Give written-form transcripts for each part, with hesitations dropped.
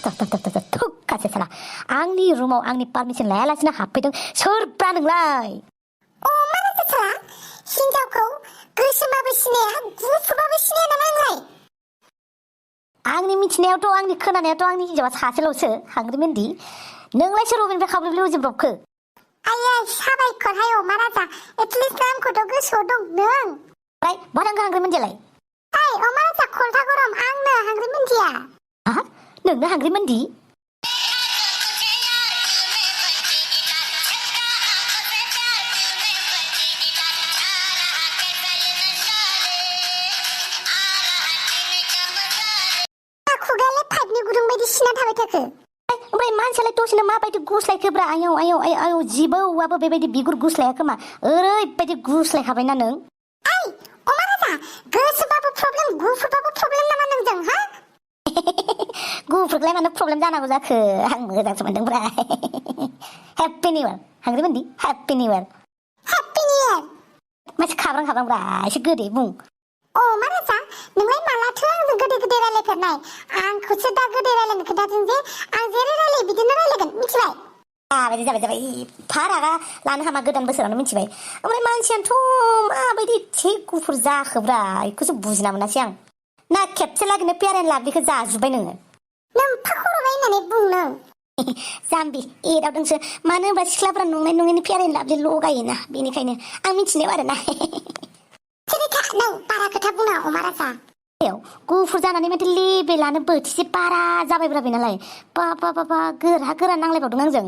툭 가세 살아. आंनि रुमाव आंनि पारमिसन लायालासिनो हाबफैदों सोरब्रा नोंलाय? मानो साला हिनजावखौ गोसोमबाबो सिनाया गुफुरबाबो सिनाया नामा नोंलाय? आंनि मिथिनायावथ' आंनि खोनानायावथ' आंनि हिनजावा सासेल'सो हांग्रिमेन्दि। नोंलाय सोर बबेनिफ्राय खाब्लोब्लिउ जोब्रबखो? आइया साबायखरहाय अमा राजा एटलिस्ट नामखौथ' गोसोआव दं नों। ओमफ्राय बहा थांखो हांग्रिमेन्दियालाय? ओइ अमा राजा खलथा गरम आंनो हांग्रिमेन्दिया। हा? नोंनो हांग्रिमेन्दि? खुगायालाय पाइपनि गुदुं बायदि सिना थाबाय थाखो? ओमफ्राय मानसियालाय दसेनो माबायदि गुस्लायखोब्रा आयौ जिबौआबो बेबायदि बिगुर गुस्लाया खोमा ओरैबायदि गुस्लायखाबायना नों। ओइ अमा राजा गोसोबाबो प्रब्लेम गुफुरबाबो प्रब्लेम नामा नोंजों हा? गुफुरलाय मानो प्रब्लेम जानांगौ जाखो आं मोजांसो मोनदोंब्रा। हेपि निउ इयार हांग्रिमेन्दि happy new year. Happy new year. मानसि खाब्रांब्रा एसे गोदै बुं। अमा राजा नोंलाय मालाथो आंजों गोदै गोदै रायलायफेरनाय? आंखौसो दा गोदै रायलायनो खोन्थादों जे आं जेरै रायलायो बिदिनो रायलायगोन मिथिबाय? जाबाय फा रागा लानो हामा गोदान बोसोरावनो मिथिबाय। ओमफ्राय मानसियानोथ' माबायदि एसे गुफुर जाखोब्रा बेखौसो बुजिना मोनासै आं। ना खेबसे लागैनो फेयार एन्ड लाभलिखौ जाजोब्बाय नोङो? नोम्फा खर'बाय होननानै बुं नों। जाम्बि एदावदोंसो मानो होनबा सिख्लाफ्रा नंनाय नङैनि फेयार एन्ड लाभलि लगायोना बेनिखायनो आं मिथिनायाव आरोना। सिरिथा नों बारा खोथा बुङा अमा राजा। गुफुर जानानै माथो लेबेलानो बोथिसे बारा जाबायब्रा बेनालाय। बा गोरा नांलायबावदों आंजों।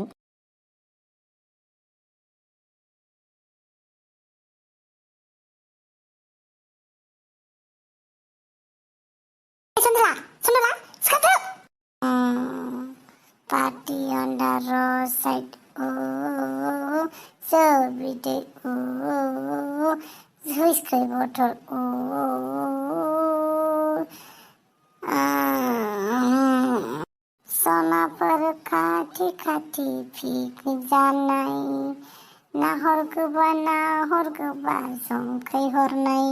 Sandra, siखारदो! Party on the roadside, ooh, so bitter, ooh, whiskey bottle, ooh, सनाफोर खाथि खाथि पिकनिक जानाय नाहरगोबा संख्रि हरनाय।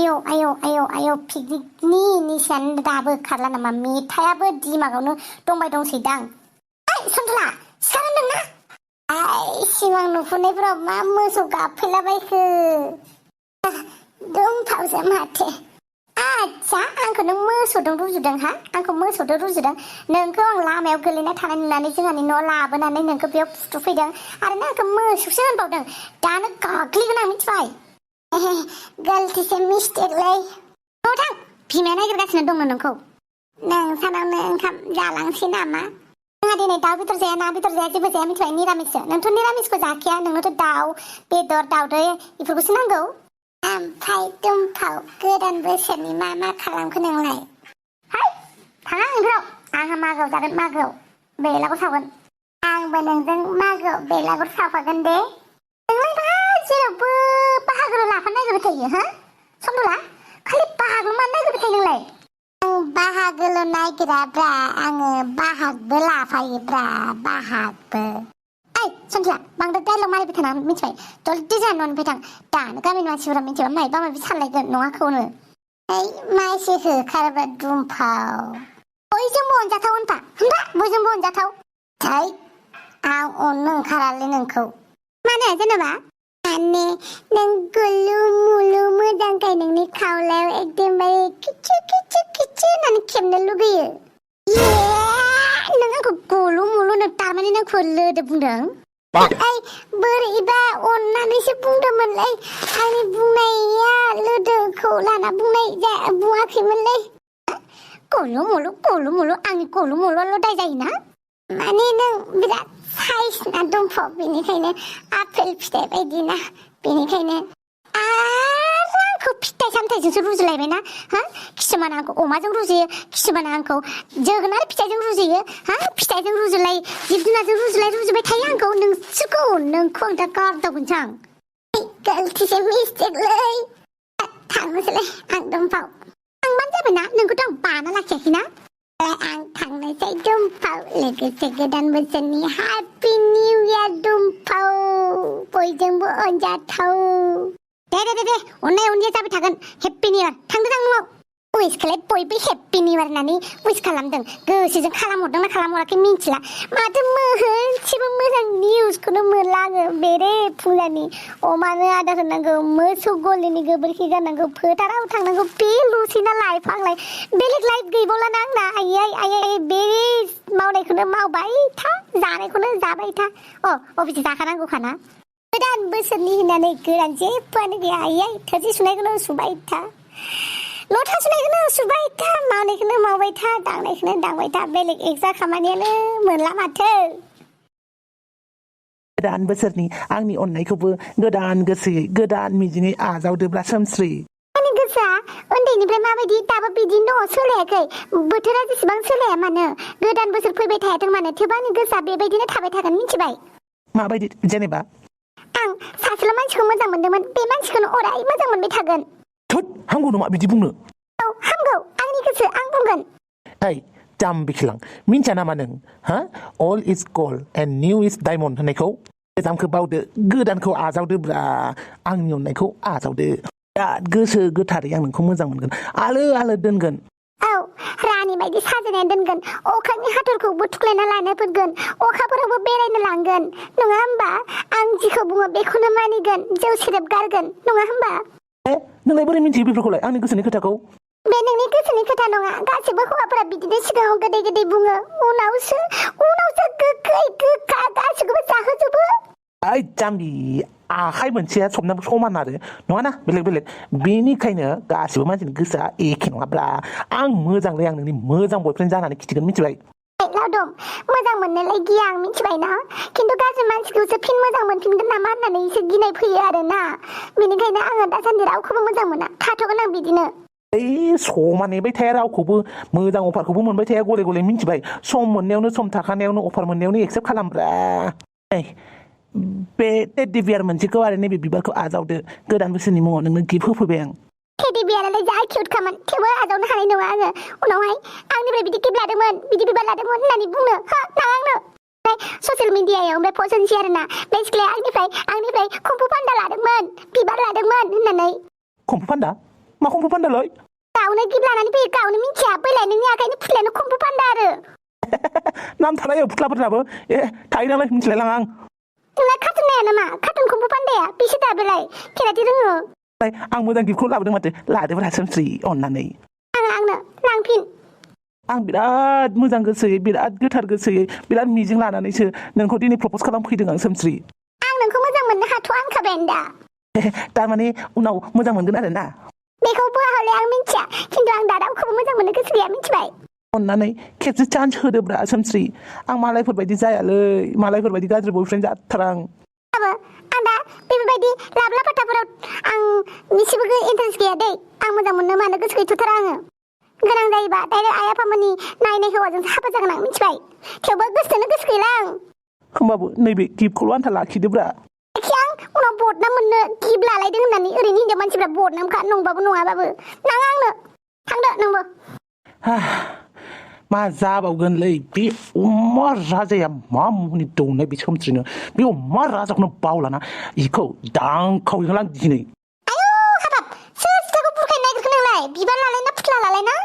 आयौ पिकनिकनि निसायानो दाबो खारला नामा? मेथाइयाबो दिमागावनो दंबाय दंसैदां। ओइ सन्थला सिखार होनदोंना? सिमां नुफुनायफोराव मा मोसौ गाबफैलाबायखो? दंफावसो माथो। आच्छा आंखौ नों मोसौदों रुजुदों हा? आंखौ मोसौदों रुजुदों? नोंखौ आं लामायाव गोलैना थानाय नुनानै जोंहानि न'आव लाबोनानै नोंखौ बेयाव फुथुफैदों आरो नों आंखौ मोसौसो होनबावदों। दानो गाग्लिगोन आं मिथिबाय? गलतिसे मिस्टेकलै। न'आव थां बिमाया नागिरगासिनो दंनो नोंखौ। नों सानावनो ओंखाम जालांसै नामा? जोंहा दिनै दाउ बेदर जाया ना बेदर जाया जेबो जाया मिथिबाय? निरामिससो। नोंथ' निरामिसखौ जाखाया नोंनोथ' दाउ बेदर दाउदै बेफोरखौसो नांगौ। ओमफ्राय दुमफाव गोदान बोसोरनि मा खालामखो नोंलाय? हाय थाङा नोंखौ आंहा मागोआव जागोन मागोआव बेलागुर सावगोन। आंबो नोंजों मागोआव बेलागुर सावफागोन दे। नोंलाय मा जेरावबो बाहागो लाफानो नागिरबाय थायो हा? सन्दला खालि बाहागो मानो नागिरबाय थायो नोंलाय? आं बाहागोल' नागिराब्रा आङो बाहागबो लाफायोब्रा बाहागबो। ओइ सन्दला बांद्राय डायलग मारिबाय थानाङा मिथिबाय? जल्दि जाना न'निफ्राय थां। दानो गामिनि मानसिफोरा मिथिबा माबा माबि सानलायगोन नङाखौनो। ओइ मानसि होखारबा दुमफाव बयजोंबो अनजाथाव होनबा बयजोंबो अनजाथाव। थै आं अननो ओंखारालै नोंखौ। मानो जेनेबा? माने नों गुलु मुलु मोजांखाय नोंनि खावलायाव एकदमबारे किचु होननानै खेबनो लुगैयो। नों आंखौ गुलु मुलु थारमाने नोंखौ लोदो बुंदों? ओइ बोरैबा अननानैसो बुंदोंमोनलै। आंनि बुंनाया लोदोखौ लाना बुङाखैमोनलै। गुलु मुलु आंनि गुलु मुलुआल' दाय जायोना? माने नों बिराद साइज ना दंफाव बेनिखायनो आपेल फिथाइ बायदि ना बेनिखायनो आरो आंखौ फिथाइ सामथाइजोंसो रुजुलायबायना हा? किसुमान आंखौ अमाजों रुजुयो किसुमान आंखौ जोगोनार फिथाइजों रुजुयो हा? फिथाइजों रुजुलाय जिब जुनारजों रुजुबाय थायो आंखौ। नोंखौ आं दा गारदावगोनसो आं। गलतिसे मिस्टेकलै। थांनोसैलै आं दंफाव। थांबानो जाबायना नोंखौथ' आं बाना लाखियाखैना? आं थांनोसै दुमफाव लोगोसे गोदान बोसोरनि हेपि निउ इयार दुमफाव बयजोंबो अनजाथाव। दे अननाया जाबाय थागोन। हेपि निउ इयार थांदो न'आव। उइसखौलाय बयबो हेप्पि निउ इयार होननानै उइस खालामदों गोसोजों खालामहरदोंना खालामहराखै मिन्थिला माथो मोनसेबो मोजां निउसखौनो मोनला आङो बेरे फुंजानि अमानो आदार होनांगौ मोसौ गलिनि गोबोरखि गारनांगौ फोथाराव थांनांगौ बेल'सैना लाइफ आंलाय बेलेग लाइफ गैबावलाना आंना आयै बे मावनायखौनो मावबाय था जानायखौनो जाबाय था अफिस जाखानांगौखाना गोदान बोसोरनि होननानै गोदान जेबोआनो गैया आयै थोरसि सुनायखौनो सुबाय था लथा सुनायखौनो सुबाय था मावनायखौनो मावबाय था दांनायखौनो दांबाय था बेलेग एक्सट्रा खामानियानो मोनला माथो गोदान बोसोरनि आंनि अननायखौबो गोदान गोसोयै गोदान मिजिङै आजावदोब्ला सोमस्रि आंनि गोसोआ उन्दैनिफ्राय माबायदि दाबो बिदिनो दङ सोलायाखै बोथोरा जेसेबां सोलाया मानो गोदान बोसोर फैबाय थायाथों मानो थेवबो आंनि गोसोआ बेबायदिनो थाबाय थागोन मिथिबाय माबायदि जेनेबा आं सासेल' मानसिखौ मोजां मोनदोंमोन बे मानसिखौनो अराय मोजां मोनबाय थागोन थुत हामगौ नामा बिदि बुंनो औ हामगौ आंनि गोसो आं बुंगोन ओइ जाम्बि खिलां मिन्थिया नामा नों हा old is gold and new is diamond होननायखौ गोजामखौ बावदो गोदानखौ आजावदोब्रा आंनि अननायखौ आजावदो बिराद गोसो गोथारै आं नोंखौ मोजां मोनगोन आलो आलो दोनगोन औ रानि बायदि साजायनानै दोनगोन अखानि हाथरखौ बुथुख्लायना लाना फैगोन अखाफोरावबो बेरायनो लांगोन नङा होमबा आं जिखौ बुङो बेखौनो मानिगोन जौ सेरेब गारगोन नङा होमबा नोंलाय बोरै मिन्थियो बेफोरखौलाय आंनि गोसोनि खोथाखौ बे नोंनि गोसोनि खोथा नङा गासिबो हौवाफोरा बिदिनो सिगाङाव गोदै गोदै बुङो उनावसो गोखै गोखा गासिखौबो जाहोजोबो ओइ जाम्बि आखाइ मोनसेया सबनाबो समान आरो नङाना बेलेग बेलेग बेनिखायनो गासिबो मानसिनि गोसोआ एखे नङाब्ला आं मोजांलै आं नोंनि मोजां बयफ्रेन्ड जानानै खिथिगोन मिथिबाय लावदुम मोजां मोननोलाय गिया आं मिथिबायना खिन्थु गाज्रि मानसिखौसो फिन मोजां मोनफिनगोन नामा होननानै एसे गिनाय फैयो आरोना बेनिखायनो आङो दासान्दि रावखौबो मोजां मोना थाथ'गोन आं बिदिनो ओइ समा नेबाय थाया रावखौबो मोजां अफारखौबो मोनबाय थाया गले गले मिथिबाय सम मोननायावनो सम थाखानायावनो अफार मोननायावनो एक्सेप्ट खालामब्रा बे टेडि बियार मोनसेखौ आरो नैबे बिबारखौ आजावदो गोदान बोसोरनि मुङाव नोंनो गिफ्ट होफैबाय आं टेडि बियारालाय जा किउटखामोन थेवबो आजावनो हानाय नङा आङो उनावहाय आंनिफ्राय बिदि गिफ्ट लादोंमोन बिदि बिबार लादोंमोन होननानै बुंनो नाङा आंनो ससियेल मिडियायाव ओमफ्राय पस्ट होनसै आरोना बे सिख्लाया आंनिफ्राय कम्फु पान्दा लादोंमोन बिबार लादोंमोन होननानै कम्फु पान्दा मा कम्फु पान्दालाय गावनो गिफ्ट लानानै फैयो गावनो मिथिया बैलाय नोंनि आखाइनि फुथलायानो कम्फु पान्दा आरो नाम थालायो फुथलाफोरनाबो थायो नालाय मिथिलायलाङा आं नोंना कार्टुन नाया नामा कार्टुन कम्फु पान्दाया बेसो दाबोलाय खेराथि रोङो आं मोजां गिफ्टखौ लाबोदों माथो लादोब्रा सोमस्रि अननानै आंनो लांफिन आं बिराद मोजां गोसोयै बिराद गोथार गोसोयै बिराद मिजिं लानानैसो नोंखौ दिनै प्रप'ज खालामफैदों आं सोमस्रि आं नोंखौ मोजां मोननो हाथ'आंखाबायानो दा थारमाने उनाव मोजां मोनगोन आरो ना बेखौबो हले आं मिथिया खिन्थु आं दा रावखौबो मोजां मोननो गोसो गैया मिथिबाय अननानै खेबसे चान्स होदोब्रा सोमस्रि आं मालायफोरबायदि जायालै मालायफोरबायदि गाज्रि बयफ्रेन्ड जाथारा आं दा बेफोरबायदि लाब्ला फाथाफोराव आं एसेबो इन्टारेस्ट गैया दै आं मोजां मोननो मानो गोसो गैथ'थारा आङो गोनां जायोबा डाइरेक्ट आइ आफामोननि नायनाय हौवाजोंसो हाबा जागोन आं मिथिबाय थेवबो गोसोनो गोसो गैला आं होमबाबो नैबे गिफ्टखौल' आन्था लाखिदोब्रा आं उनाव बदनाम मोननो गिफ्ट लालायदों होननानै ओरैनो हिनजाव मानसिफ्रा बदनामखा नंबाबो नङाबाबो नाङा आंनो थांदो नोंबो मा जाबावगोनलै बे अमा राजाया मा मुंनि दौनाय बे सोमस्रिनो बे अमा राजाखौनो बावलाना बेखौ दांखावहैगोन आं दिनै आयौ हाबाब सोर सिख्लाखौ बुरखायनो नागिरखो नोंलाय बिबार लालायना फुथ्ला लालायना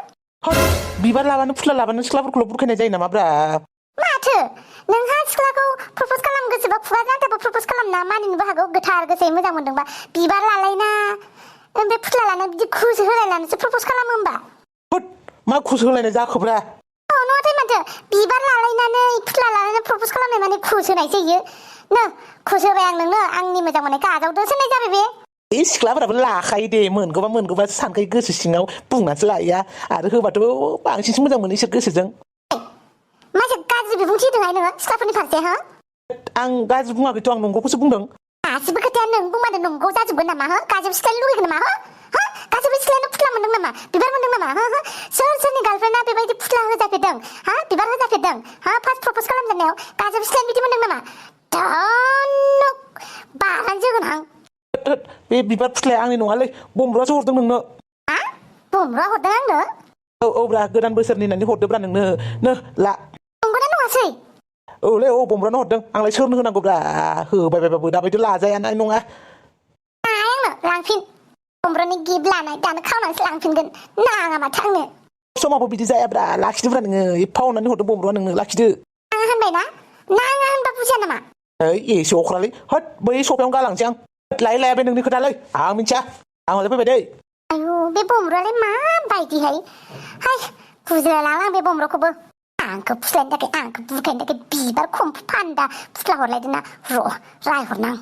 बिबार लाबानो फुथ्ला लाबानो सिख्लाफोरखौल' बुरखायनाय जायो नामाब्रा माथो नोंहा सिख्लाखौ प्रप'ज खालाम गोसोबा खुगा जान्थाबो प्रप'ज खालामना मानिनोबो हागौ गोथार गोसोयै मोजां मोनदोंबा बिबार लालायना ओमफ्राय फुथ्ला लाना बिदि खुस होलायनानैसो प्रप'ज खालामो होमबा मा खुस होलायनाय जाखोब्रा नङाथाय माथो बिबार लालायनानै फुथ्ला लालायना प्रप'ज खालामनाय माने खुस होनायसो इयो खुस होबाय आं नोंनो आंनि मोजां मोननायखौ आजावदो होननाय जाबाय बे बे सिख्लाफोराबो लाखायो दे मोनगौबासो सानखायो गोसो सिङाव बुंनानैसो लाया आरो होबाथ' बांसिनसो मोजां मोनो इसोर गोसोजों मासे गाज्रि बिबुंथि होदोंहाय नोङो सिख्लाफोरनि फारसे आं गाज्रि बुङाखैथ' आं नंगौखौसो बुंदों गासिबो खोथाया नों बुंबानो नंगौ जाजोबगोन नामा गासिबो सिख्लानि लुगैगोन नामा गासिबो सिख्लायानो फुथ्ला मोनदों नामा बिबार मोनदों नामा सोरनि गार्लफ्रेन्डआ बेबायदि फुथ्ला होजाफेरदों बिबार होजाफेरदों फार्स्ट प्रप'ज खालामजानायाव गासिबो सिख्लायानो बिदि मोनदों नामा बारानो जोगोन आं बे बिबार फुथ्लाया आंनि नङालै बमब्रासो हरदों नोंनो बमब्रा हरदों आंनो औब्रा गोदान बोसोरनि होननानै हरदोब्रा नोंनो ला नंगौना नङासै औलै बमब्रानो हरदों आंलाय सोरनो होनांगौब्रा होबाय बायबाबो दाबायदि लाजायानाय नङा आंनो लांफिन बमब्रनि गिफ्ट लानाय दानो खावनानैसो लांफिनगोन नाङा माथो आंनो समावबो बिदि जायाब्रा लाखिदोब्रा नोङो एफा अननानै हरदों बमब्रआ नोंनो लाखिदो नाङा होनबायना नाङा होनबा बुजिया नामा ओइ एसे अख्रालै होद बै सफायावनो गालांसै आं लायै लाया बे नोंनि खोथालै आं मिथिया आं हले फैबाय दै आयु बे बमब्रालाय माबायदिहाय हाय बुजिलायलां बे बमब्रखौबो आंखौ फुस्लायनो थाखाय आंखौ बुरखायनो थाखाय बिबार खम फान्दा फुस्ला हरलायदों ना र' रायहरनां